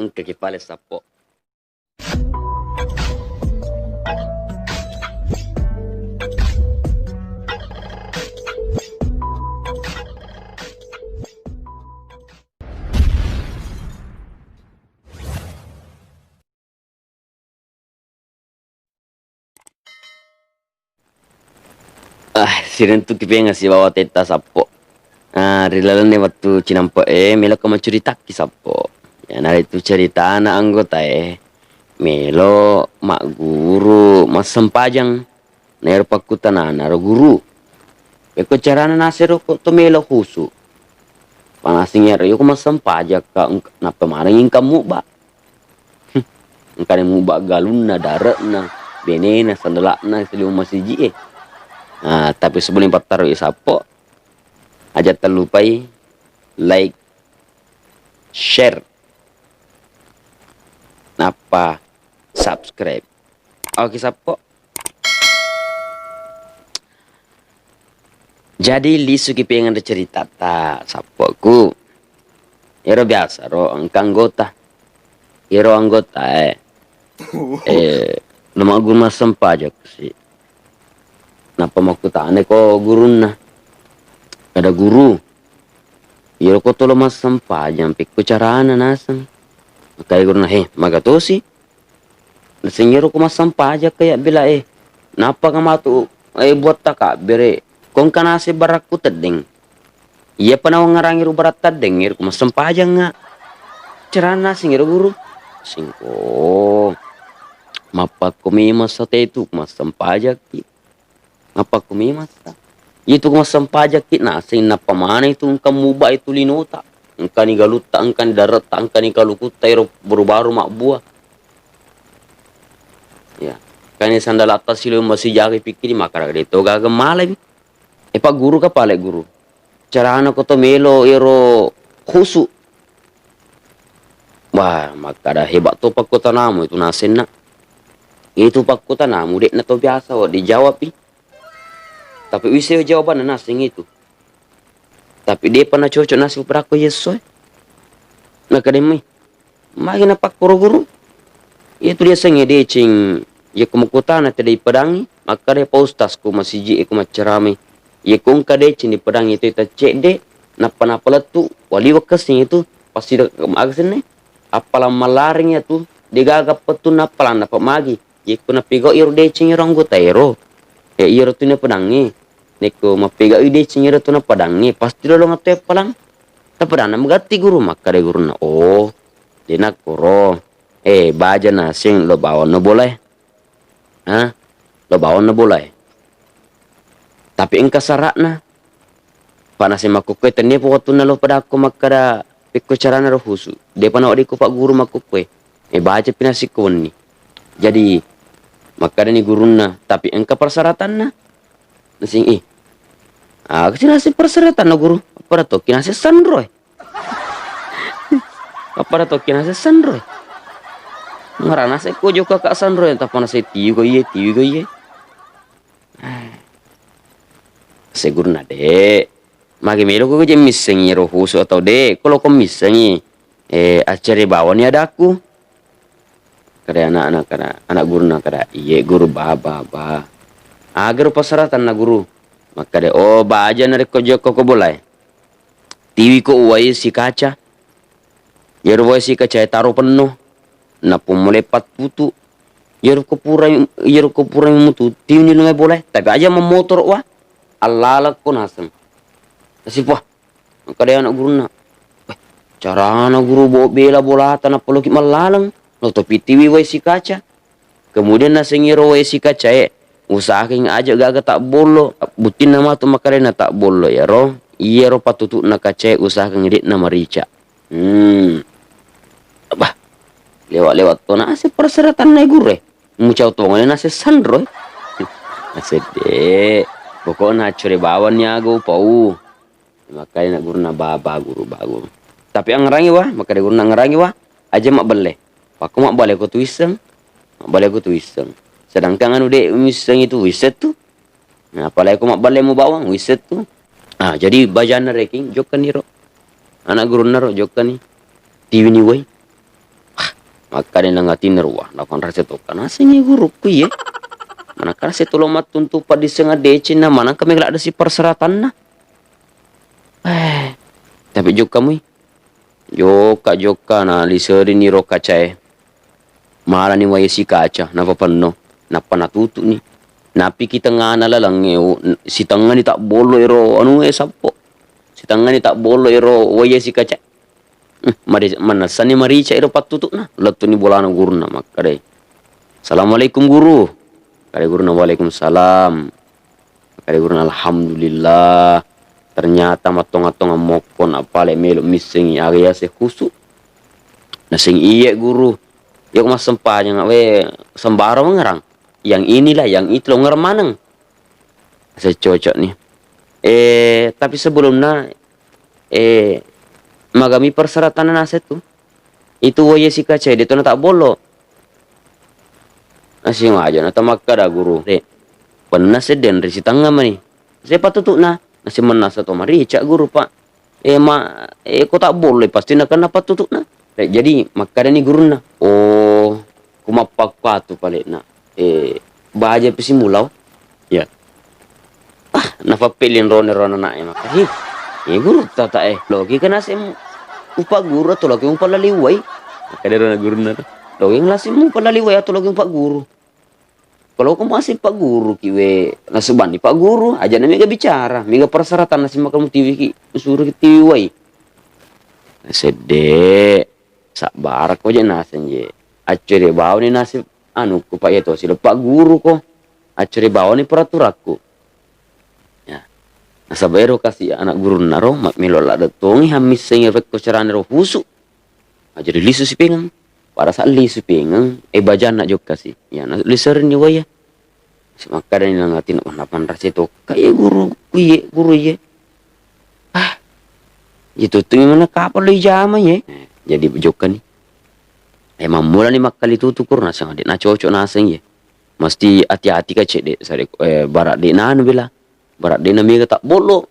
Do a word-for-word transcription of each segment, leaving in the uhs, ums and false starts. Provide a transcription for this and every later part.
Engka ki pale sappo. Ah, sirentu kipengeng sibawa tetta sappo. Ah, ri lalenna wettu cinampe'e, melokko maccuritakki sappo. Iyanaritu ceritana anggotae melo magguru massempajang. Na ero pakkutanana ro guru, pekko carana nasero ko to melo khusu? Panaseng ero, iyako massempajang ka, engka, nappa maneng engka mubba. Engkani mubba galunna, dare'na, benena, sandala'na, saliweng masiji'e. Ah, tapi sebelum pattaroi sappo, aja tellupai like, share, nappa subscribe. Oke, sappo. Jadi, lisuki pengeng ri ceritata, sappoku. Ero biasa ro, engka anggota. Ero anggota, eh, eh, lo magguru massempajang si. Nappa makkutana ko gurunna. Kada guru, iyaro ko tolo massempajang, pekko carana naseng? Makkai gurunna, he, maga tosi. Naseng iyaro ko massempajang ka ya bela e. Nappa ka matu, eh, buat takabbere. Ko engka naseng barakku teddeng. Iyapa nawangngerangi ru barak teddeng, iyaro ko massempajang nga. Carana naseng iyaro guru. Singko. Mappakko memang sa tetu massempajang ki. Mappakko memang sa. Itu ko massempajakki naseng, nappa maneng itu engka mubba itu linota. Engkani galutta, engkani daretta, engkani kalukutta, ero baru-baru mabbua. Ya. Engkani sandalatta silong masijari pikkiri, makkada de to gaga malai. E, pagguru ka pale guru. Carana ko to melo ero khusu. Wah, makkada hebat to pakkutanamu itu nasenna. Itu pakkutanamu de'na to biasa wa dijawab i. Tapi wisseng jawabanna naseng itu. Tapi de'pa nacocok naseng perakko yesso e. Nakkada mai, magi napakkoro guru? Itu diasengnge deceng, yakko makkutana tedde ipedangngi, makkada pa ustaz ko masiji e ko maccarame. Yakko engka deceng dipedangngi itu taccedde, nappa napalettu, waliweng kessing itu, pasti de-, aga senna. Appalang mallareng iyatu, degaga pettunna appalang nappa magi. Yakko napigau iyaro deceng iyaro anggota ero, eh, iyaro tu napedangngi. Nekko mappegau i deceng iyaro tu napedangngi, pasti lolong atto appalang. Tapedanna magatti guru, makkada gurunna, oh, de'na koro. Eh, baja naseng lo bawang no bolae. Ha? Lo bawang no bolae. Tapi engka sara'na. Pa naseng makkukkoe tennia pa wettunna lo padakko makkada pekko carana ro husu. De'pa naweddikko pagguru makkukkoe. E, baca pi naseng ko wenni. Jadi, makkadani gurunna, tapi engka persyaratanna. Naseng, ih. Aga si naseng persyaratanna guru? Pada tokki naseng sanroe. Pada tokki naseng sanroe. Ngarana se ko jokka ka sanroe, tappa naseng tiwi ko iye, tiwi ko iye. Segurna, Dek. Magi melo ko je missengi ro husu atau, Dek? Ko lo ko missengi, eh, accere bawani adakku. Kada anak-anak, kada anak guruna, kada, "Iye, Guru, ba, ba, ba." Aga ro persyaratanna, Guru? Makkada, "Oh, baja narekko jokka ko bolae. Tiwi ko uwai sikaca. Iyaro uwai sikacae taro penno, nappa mulle pattutu. Iyaro ko pura, iyaro ko pura mutu, tiwini lumai bolae. Tapi aja mammotoro wa, allalekko naseng." Nasippa, makkada anak gurunna, "Weh, carana, Guru, bo-, bela bolata nappa loki mallaleng. Lo topi tiwi uwai sikaca." Kemudian naseng iyaro wae sikacae, usahakan aja gaga tabbollo. Buttinna matu makkedana tabbollo iyaro, iyaro pattutu'na kacae usahakan de'na marica. Hmm. Bah, lewat-lewat to naseng persyaratanna guru e. Mucau tongeng naseng sanro e. Naseng, Dek. Pokokna accore bawanni aga upau. Makkada na gurunna, "Ba, ba, Guru, ba, Guru." Tapi angngerangi wa, makkada gurunna, "Angngerangi wa, aja mabbelle. Pakko mabbale ko tu wisseng. Mabbale ko tu wisseng. Sedangkan anu de' wisseng itu, wisseng tu. Nah, apalagi ko mabbale mu bawang, wisseng tu." Ah, jadi bajanna rekeng jokkani ro. Anak gurunna ro jokkani. Tiwini wai. Makkeda nang atinna ro, "Wah, napanrasa tokka naseng guru ku iye. Manakka naseng tolo mattuntu paddisseng addeceng na manakka mega ladde si persyaratanna." Eh, tapi jokka mui. Jokka, jokka, na liserini ro kacae. Malani wae sikaca, napapenno, nappa natutu'ni. Napiki tengngana lalengnge, o, sitengngani tabbollo ero anue sappo. Sitengngani tabbollo ero wae sikaca. Hmm, mari-, mannessani marica ero pattutu'na. Lettuni bolana gurunna makkedai, "Assalamualaikum, Guru." Kare gurunna, "Waalaikumsalam." Kare gurunna, "Alhamdulillah. Ternyata mattonga-tonga mokko na pale melo missengi aga yase khusu." Naseng, "Iye, Guru. Yako massempajang we sembara mengerang. Yang inilah, yang itu lo ngerang maneng." Saya cocok nih. Eh, tapi sebelumnya, eh, magami persyaratanna naseng tu. Itu wae sikaca de tona tabbollo. Nasi maja na tamakkada guru. Re, penna sedden ri sitengnga mani. Saya pattutu'na. Nasi mennasa to marica guru, Pak. Eh, ma, eh, ko tabbollo pasti nakenna pattutu'na. Re, jadi makkadani gurunna, "Oh, ku mappakkatu pale'na." Eh, baja pisi mulao. Ya. Ah, nafappelling rone ro anana'e maka, "Hi, eh, guru tata eh, loki kana sem upagguru atau loki mupallaliwai?" Makkeda ro gurunna, "Loki ngelasing mupallaliwai atau loki mupagguru? Kalau ko masih pagguru ki we, nasubani pagguru, aja na mega bicara, mega persyaratan nasi maka mutiwi ki, suruh ki tiwi wai." Sedde, sabbarakko je naseng je. Accere bawani nasib anu ku Pak, iya to silo pagguru ko. Accere bawani peraturakku. Ya. Nasaba ero kasi anak gurunna ro, ma-, melo ladde tongi hammissengi rekko carana ro husu. Aja lisu sipengeng. Pada saat lisu pengeng, eh, bajanna jokka si. Ya, na-, liserenni waya. Simakkadani nang atinna, "Wah, napanrasa tokka iye guru, iye guru iye. Ah, itu tu mana kapal lo ijama iye." Eh, jadi jokkani. Eh, mammulani makkali tutu kuro naseng, de' nacocok naseng iye. Mesti hati-hati ka cedde, sare, eh, bara de' nanu bela. Bara de' na mega tabbollo.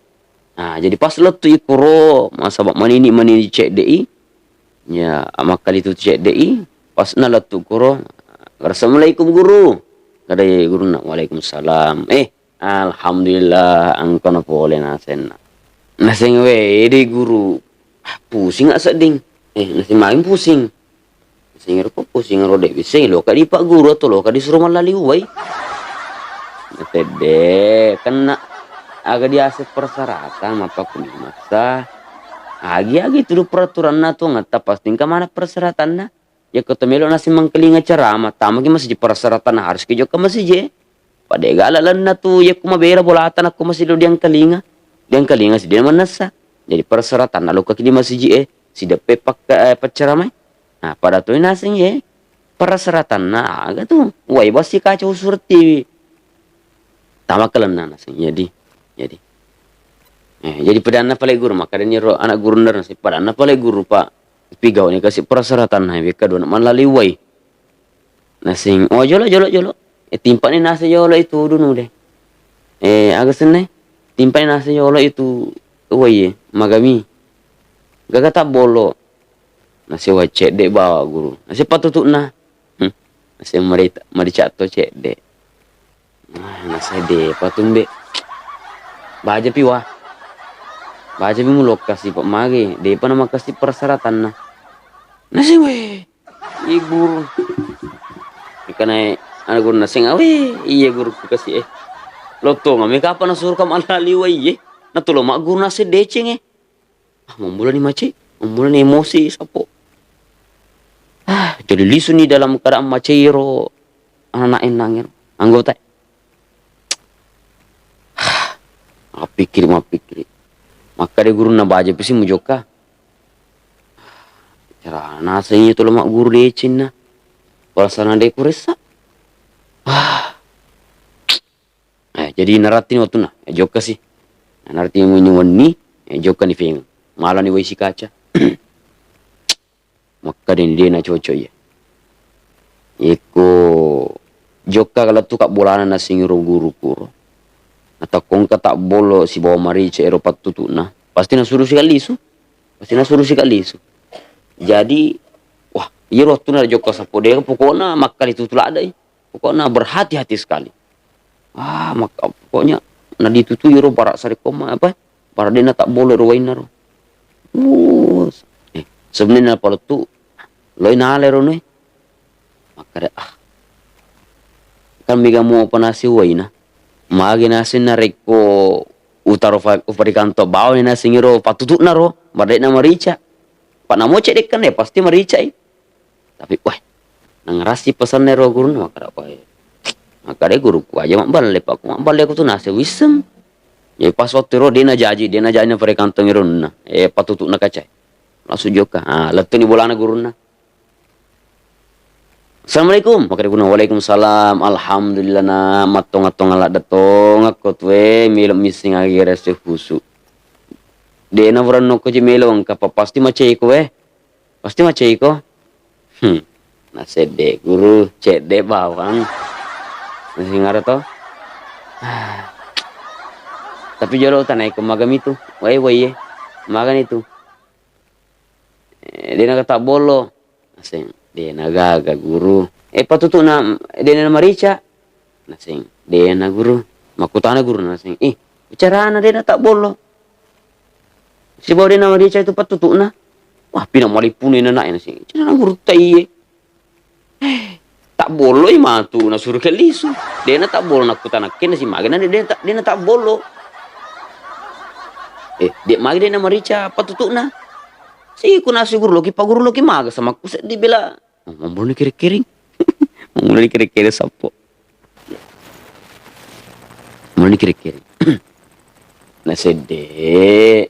Nah, jadi pas lettu i kuro, masaba manini-manini cedde i. Ya, makkali tu cedde i. Pas nalettu kuro, "Assalamualaikum, Guru." Kadai gurunna, "Waalaikumsalam." Eh, alhamdulillah, engka na pole nasenna. Naseng we, ede guru, ah, pusing a sedding. Eh, naseng main pusing. Singero ko pusing ro de' wissengi, loka di Pak Guru atau loka disuruh mallaliwai. Tedde, kena aga diaseng persyaratan, mappakkuni massa. Agi-agi tudu peraturanna tu ngetta pasti engka mana persyaratanna. Yakko to melo nasi mangkelinga ceramah, tamaki masiji persyaratanna harus ki jokka masiji. Pada ega lalenna tu yakko mabela bolata nakko masiji lo diangkalinga. Diangkalinga si de' mannessa. Jadi persyaratanna lokka ki di masiji e, sideppe pakka-, eh, pacceramai. Nah, pada toi naseng ye, persyaratanna aga tu? Wai bassi kaca usureng tiwi. Tamakalenna naseng. Jadi, jadi. Eh, jadi padanna pale guru, makkadani ro anak gurunna naseng, padanna pale guru, Pak. Pigauni kasi persyaratanna, wekka dona mallaliwai. Naseng, "Oh, jolo, jolo, jolo." Eh, timpani naseng jolo itu dunu de. Eh, aga senna? Timpani naseng jolo itu, "Wai, magami. Gaga tabbollo." Naseng, "Wah, cedde bawa guru." Naseng, "Pattutu'na." Hmm. Naseng, "Marita-, maricatto cedde." Ah, naseng, "Depa tumbe. Baja pi wa. Baja pi mulokkasi pa mage. Depa na makasi persyaratanna." Naseng, "Weh, iye guru." Ikanae anak guru naseng, "Awe, iye guru ku kasi e. Lottongeng me kapa nasuruh ka mallaliwai e. Natulo magguru naseng deceng e." Ah, mammulani macai, mammulani emosi sappo. Ah, jadi lisuni dalam keadaan macai ro anak-anak endang ero, anggota. Ah, mappikkiri, mappikkiri. Makkeda gurunna, "Baja pisi mujokka. Carana naseng itu lo magguru decenna. Perasaanna de' kuressa." Ah. Eh, jadi narattini wettunna, eh, jokka si. Nah, narattini wenni, eh, jokka ni feng. Malani wai sikaca. Makkadani de' nacocok iye. Yekko jokka lettu kabbolana naseng ro guru kuro. Natakko engka tabbollo sibawa marica ero pattutu'na, pasti nasuruh si kallisu. Pasti nasuruh si kallisu. Jadi, wah, Iyaro wettunna jokka sappo de', pokokna makkali tutu ladde'i. Pokokna berhati-hati sekali. Ah, maka pokoknya na ditutu iyaro bara' sarekko ma-, apa, bara' de' natabbollo ro wainna ro. Wuss. Eh, sebenarna palettu loi nala ro nue. Makkeda, ah. Kan mega muapa naseng waina. Magi naseng narekko utaro fa-, uparikanto bawani naseng iro patutu'na ro, bara' de' namarica. Pa' namo cedde' kan, eh, pasti marica'i. Tapi, wah, nangngarassi pesanna ero gurunna, makkeda, wah, makkeda guruku aja mabballe, pa' ku mabballe aku tu naseng wisseng. Jadi pas wettu ero de' najaji, de' najaji na parekantong ironna, eh, patutu'na kacae. Langsung jokka. Ah, lettuni bolana gurunna. Assalamualaikum. Makkeda gurunna, waalaikumsalam. Alhamdulillah, na mattonga-tonga ladde' tongekko tu, eh, melo misseng agi resep khusu. De' nawerenno ko je melo engka, pa' pasti macai ko, eh. Pasti macai ko. Hmm. Naseng de' guru, cedde' bawang. Naseng aro to. Tapi jolo utanaiko magami tu. Wai, wai, eh. Magani tu. Eh, de' nagaga tabbollo. Naseng, de' nagaga guru. Eh, patutu'na, de' namarica. Naseng, de' na guru. Makkutana guru naseng, ih, carana de' natabbollo. Sibawa de' namarica itu patutu'na. Wah, pina' malippuni nana' naseng. Carana guru ta iye. Eh, tabbolloi matu nasuro ke lisu. De' natabbollo, nakkutana ke nasi mage na de', de' ta-, de' natabbollo. Eh, de' mage de' namarica patutu'na. Si ku nasi guru loki, pa guru loki maga sama ku seddi bela. Oh, mamboloni kere-kere. Mamboloni kere-kere sappo. Mamboloni kere-kere. Naseng de'.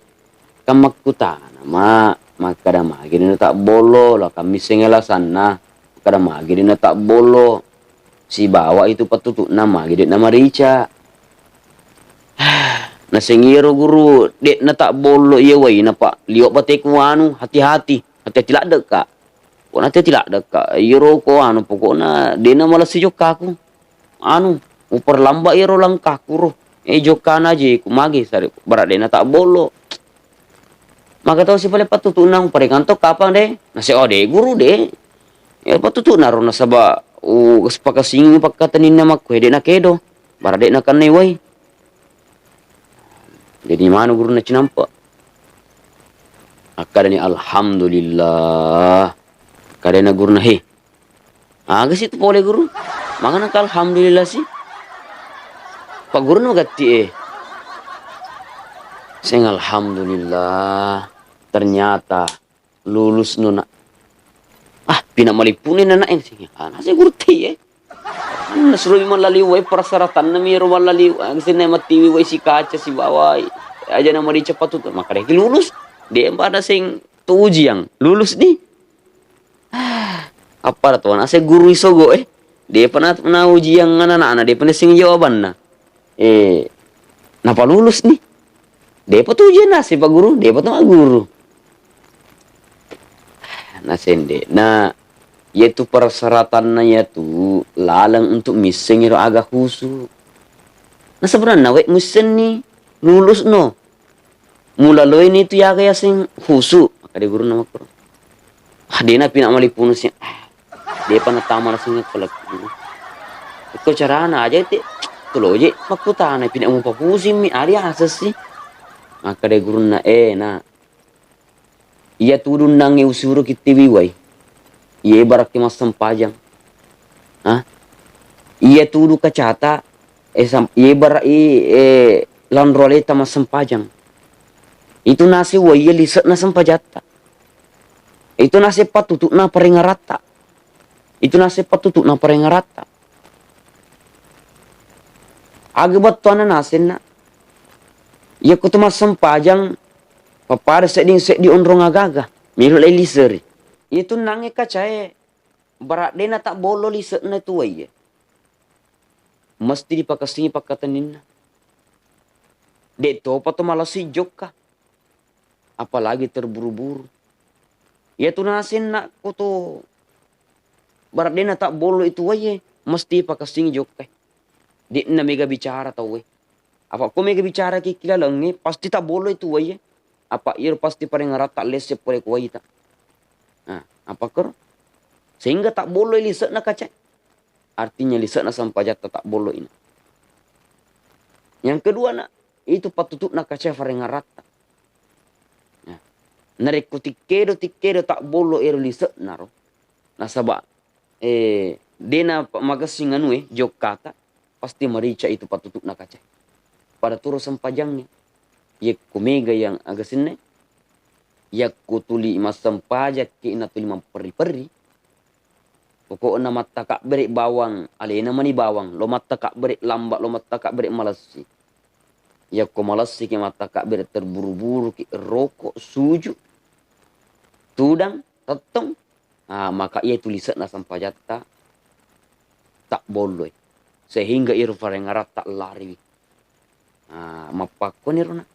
Kan makkutana ma, makkeda magi de' natabbollo, lo kan misseng alasanna, makkeda magi de' natabbollo, sibawa itu patutu'na magi de' namarica. Naseng iyaro guru, de' natabbollo iya waina, pa' liwa' bateku anu, hati-hati, hati-hati ladde'ka. Ko nate tiladde'ka, iyaro ko anu, pokokna de' namalessi jokkaku. Anu, uperlamba iyaro langkahku ro. Eh, jokkana aje ku magi sare, bara' de' natabbollo. Maka tau si pale patutu'na, uparekang to kapang de'. Naseng, oh, de' guru de'. Iyaro patutu'na ro nasaba, uh, sepakasingi pakkateninna makko, eh, de' nakedo. Bara' de' nakennai wai. Jadi manu gurunna cinampe'. Akkadani, "Alhamdulillah." Akkadana gurunna, "He, aga si tu pole guru? Maka naka alhamdulillah si?" Pa' gurunna magatti e. Seng, alhamdulillah. Ternyata lulus no, Nak. Ah, pina' malippuni nana' e. Seng, ah, naseng guru te e. Anu, nasuromi mallaliu wai, persyaratanna mi ero mallaliu, eh, senna mattiwi wai sikaca sibawa aja na marica patutu, makkadaki lulus. De' pada seng to ujiang, lulus ni. Ah, apa to naseng guru isogo e. De' pa na, na ujiang anak-anak, de' pa na seng jawabanna. Eh, napa lulus ni? De' pa tu ujian naseng, Pak Guru, de' pa tu magguru. Naseng de'. Nah, iyatu persyaratanna iyatu laleng untuk misseng iro aga khusu. Nah, sebenarna we' missenni lulus no. Mula loi ni tu yaga yaseng khusu. Makkeda gurunna makkuro. Ah, de' na pina' malippunu seng. Ah, de' pa natama naseng ko lakku. Iko carana aja te. Tulo je makkutana pina' mupapusimmi, ari asessi. Makkeda gurunna, eh, na. Iya tudunnangnge usuro kittiwi wai. Iye barakke massempajang. Ha? Iya tudu kacata, eh, sam-, iye bara-, i, eh, lanro aleta massempajang. Itu naseng wai iya lise'na sempajatta. Itu naseng patutu'na parengaratta. Itu naseng patutu'na parengaratta. Aga bettuanna nasenna. Iya kutu massempajang, pappada sedding seddi onrong agaga. Melo lai liseri. Itu nangnge kacae, bara' de' natabbollo lise'na tu wai e. Mesti dipakessingi pakkatenninna. De' topa to malessi jokka. Apalagi terburu-buru. Iyatu nasenna ko to bara' de' natabbollo itu wai e, mesti pakessingi jokka e. De' na mega bicara tau e. Apa' ko mega bicara ki ki lalengnge, pasti tabbollo itu wai e. Apa' iyaro pasti parengaratta lesse pole ko waita. Nah, apa' koro? Sehingga tabbolloi lise'na kacae. Artinya lise'na sempajatta tabbolloi na. Yang kedua, na, itu pattutu'na kacae farengaratta. Nah, narekko tikkedo-tikkedo tabbollo ero lise'na ro, nasaba, eh, dena pa-, magessing anue jokkata, pasti marica itu pattutu'na kacae. Pada turo sempajangnge. Yekko mega yang agasinne, yakko tuli massempajakki natuli mapperri-perri, pokokna mattakabbere bawang, alena mani bawang, lo mattakabbere lamba, lo mattakabbere malessi. Yakko malessiki mattakabbere terburu-buruki roko, suju, tudang, tettong, ah, maka iya tu lise'na sempajatta tabbolloi. Sehingga iro farengaratta lariwi. Ah, mappakkoniro na.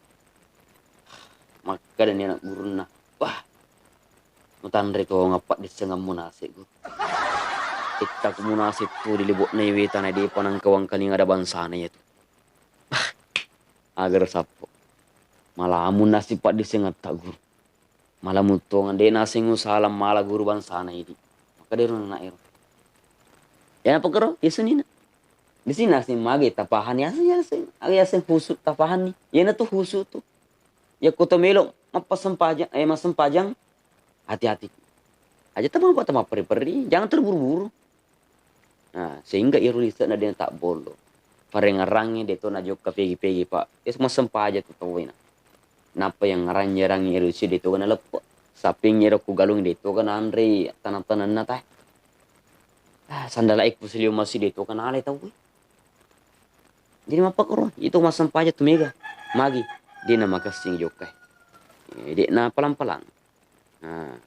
Makkedani anak gurunna, "Wah, mutanre tongeng paddissengemmu nase, Guru. Ittaku munase tu di lebo'na iweta na depa nangka wangkalinga ada bangsana iyatu." Wah, agaro sappo. Malamun nasi paddissengetta, Guru. Mala muttongeng, de' naseng usala mala guru bangsana idi. Makkedaro anak ero. Iyana pokoro, yesunina. Di sini naseng mage tapahani, aseng, aseng, aga aseng husu tapahani. Iyana tu husu tu. Yakko to melo mappasempajang, eh, massempajang, hati-hati. Aja tama, tama perri-perri, jangan terburu-buru. Nah, sehingga iyaro lise'na de' natabbollo. Farengngerangnge de' to najokka pegi-pegi, Pak. Yes, massempajang tu tauwe na. Nappa yang ngarannyerangngi ero isi de' to ga naleppe. Saping ero ku galung de' to ga nanrei taneng-tanenna tae. Ah, sandala e ku silio masi de' to ga nalai tauwe. Jadi mappakoro, itu massempajang tu mega. Magi, de' namakessing jokka. Eh, de' na palang-palang. Nah,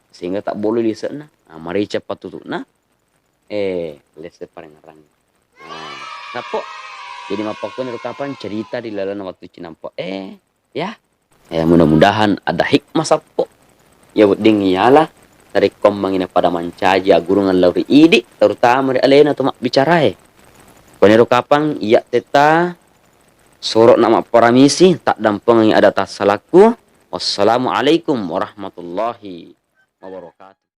sehingga tabbollo lise'na. Nah, marica pattutu'na. Eh, lesse parengngerang. Nah, sappo. Jadi mappakkuaniro kapang cerita di lalenna wettu cinampe. Eh, ya. Eh, mudah-mudahan ada hikmah sappo. Ya wedding iyala, narekko ammangi napada mancaji aggurungeng lao ri idi, terutama ri alena to mabbicarae. Koniro kapang iya tetta soro'na mapparamisi, taddampengengi ada tassalakku. Wassalamualaikum warahmatullahi wabarakatuh.